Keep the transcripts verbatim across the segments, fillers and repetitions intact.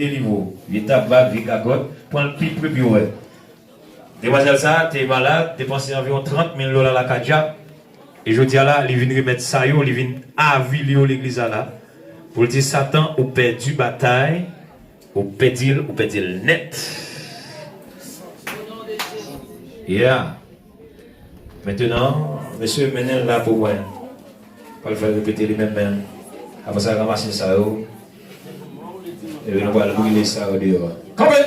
delivre w. Vye tabak, vye gagòt, pran l pi pre pou w wè. Demwazèl sa a te malad, depanse anviwon trant mil dola lakadya. E jodi a la, li vin remèt sa yo, li vin avili yo legliz la la. Pou l di, Satan, ou pèdi batay, ou pèdi l, ou pèdi l nèt. Yeah. Mentenan, mesye, mennen l la pou mwen. Pral fè repete li menm, men apre sa, ranmase sa yo. Epi nou pral brile sa yo deyò a. Kanpe!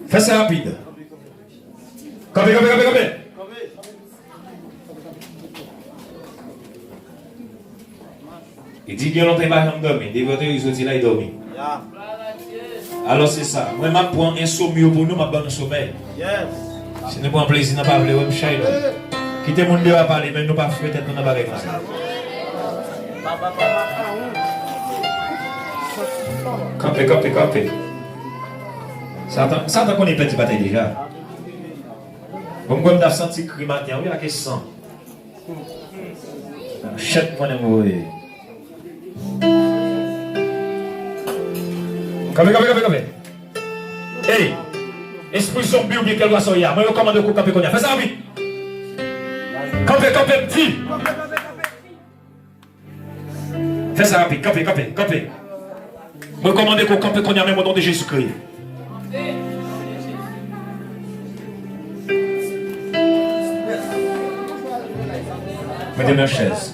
Fè sa rapid. Kanpe, kanpe, kanpe, kanpe. Li di gen lontan li pa janm dòmi. Depi yo te soti la, li dòmi. Alò se sa. Mwen m ap pran ensomni yo pou nou, m ap ban nou somèy. Si nou pran plezi nan pa vle wè m chay nou. Kite moun deyò a pale, men nou pa foure tèt nou nan bagay konsa. Kanpe, kanpe, kanpe. Satan, Satan konnen pèdi batay deja. Bon, m kwè m ta santi kri maten an, wi, ak san. Chèt mwen menm, wi. Kanpe, kanpe, kanpe, kanpe. Ey! Espri zonbi oubyen kèlkeswa sa w ye a, mwen rekòmande w kanpe kounye a. Fè sa rapid. Kanpe, kanpe, m di. Fè sa rapid, kanpe, kanpe, kanpe. Mwen kòmande ke w kanpe kounye a menm o non de Jezikri. Mete men chèz.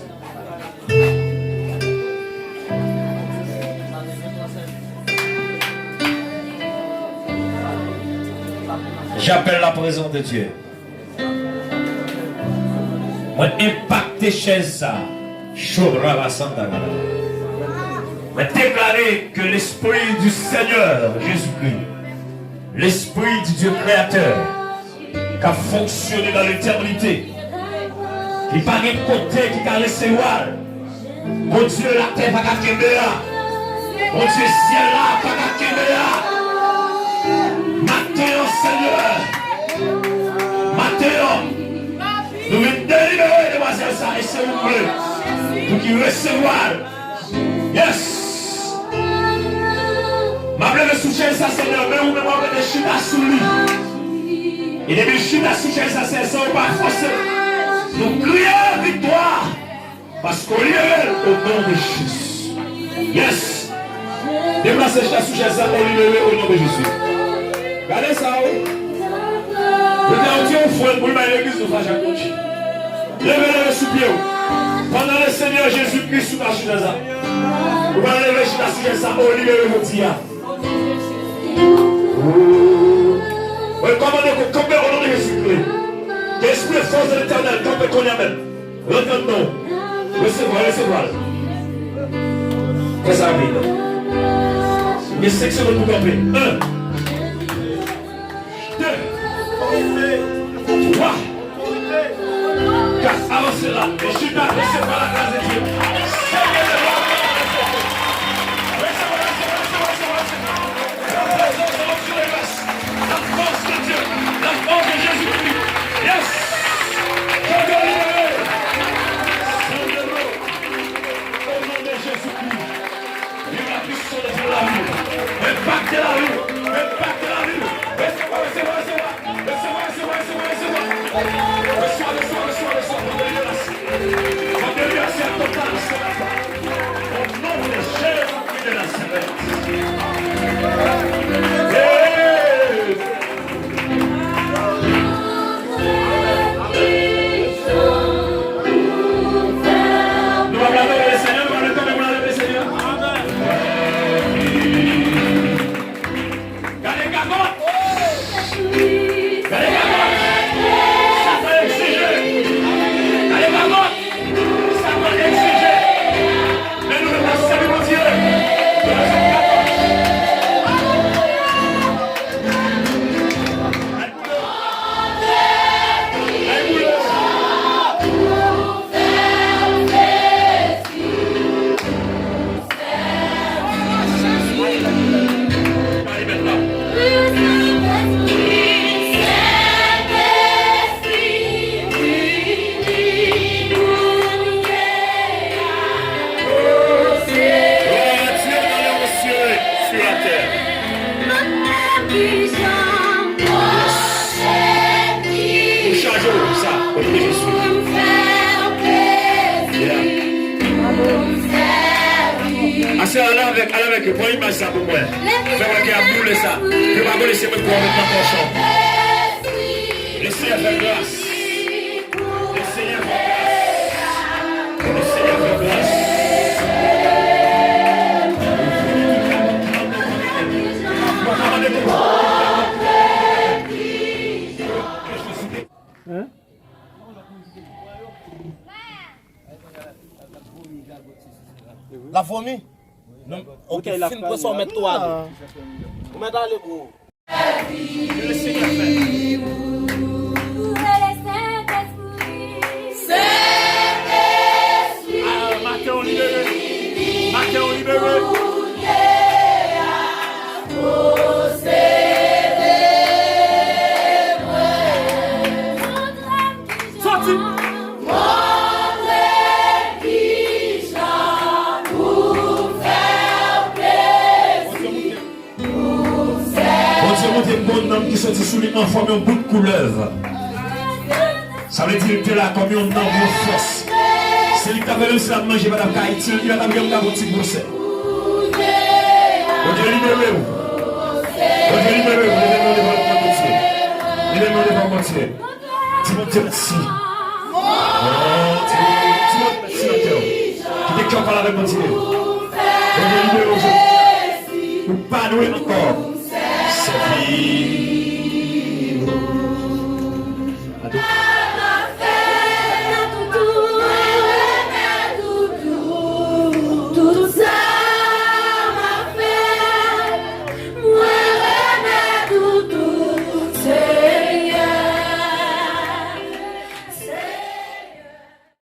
J'appelle la présence de Dieu. Mwen enpakte chèz sa. Chobra basanda gada. Mwen deklare ke lespri du Seigneur Jésus-Christ, lespri du Dieu créateur, k ap fonksyone nan letènite, ki pa gen kote ki ka resevwa l. Bondye, latè pa ka kenbe a. Bondye, syèl la pa ka kenbe a. Maten an, Senyè, maten an, nou vin delibere demwazèl sa, e se ou vle pou ki resevwa l. Yes! M ap leve sou chèz sa, Senyè, men ou menm w ap rete chita sou li. E depi l chita sou chèz sa, Senyè, san ou pa fòse, nou kriye viktwa. Paske w libere l o non de Jezi. Yes. Deplase chèz sou chèz sa, ou libere o non de Jezi. Gade sa, wi. Yo te di yon ofrann pou l bay legliz nou, frè Jacques Monchi. Leve, leve sou pye w. Pandan le Senyè Jezi Kris sou ta sou chèz sa. Ou pral leve chita sou chèz sa, ou libere jodi a. Mwen kòmande ke w kanpe o non de Jezi Kri. Ke espri fòs de Letènèl kanpe kounye a menm. Rantre anndan w. Resevwa, resevwa l. Fè sa rapid. Gen senk segonn pou kanpe. En. De. Twa. Kat, avanse la. E chita, resevwa la gras de Dye. Senyè de glwa, resevwa, resevwa, resevwa, resevwa, resevwa. La présence de Dieu, la grâce de Dieu, la force de Jésus-Christ. Yes! Chante libéré. Chante de glwa. Au nom de Jésus-Christ. Vive la puissance de la vie. Impact de la vie. Impact de la vie. Recevez, recevez, recevez. Resevwa, resevwa, resevwa, resevwa. Resevwa, resevwa, resevwa, resevwa. Mande li grasya. Mande li grasya total. Ou chaje w sa, o non de Jezi. Yeah. Ase, ale avèk, ale avèk yo. Pran imaj sa pou mwen. Fè wè ke ap boule sa. Yo pa konnen se mwen ki pran met nan pòch an. Le Senyè fè gras. Le Senyè fè gras. Le Senyè fè gras. La vomi? Non, ok, fin pran sa, w mèt tou ale. Ou mèt ale, bro. Maten w libere. Maten w libere. Soti. Bondye montre m yon nonm ki soti sou li an fòm yon bout koulèv. Sa vle di li te la kòm yon nonm, yon fòs. Se li ki t ap fè menm si l ap manje, pa t ap ka itil, li pa t ap janm ka pran ti pwosè. Bondye libere w. Bondye libere w. Leve men w devan Bondye. Leve men w devan Bondye. Di Bondye mèsi. Oh, di, di Bondye mèsi nan kè w. Kite kè w pale avèk Bondye. Bondye libere w jodi. Ou pa dwe ankò sèvi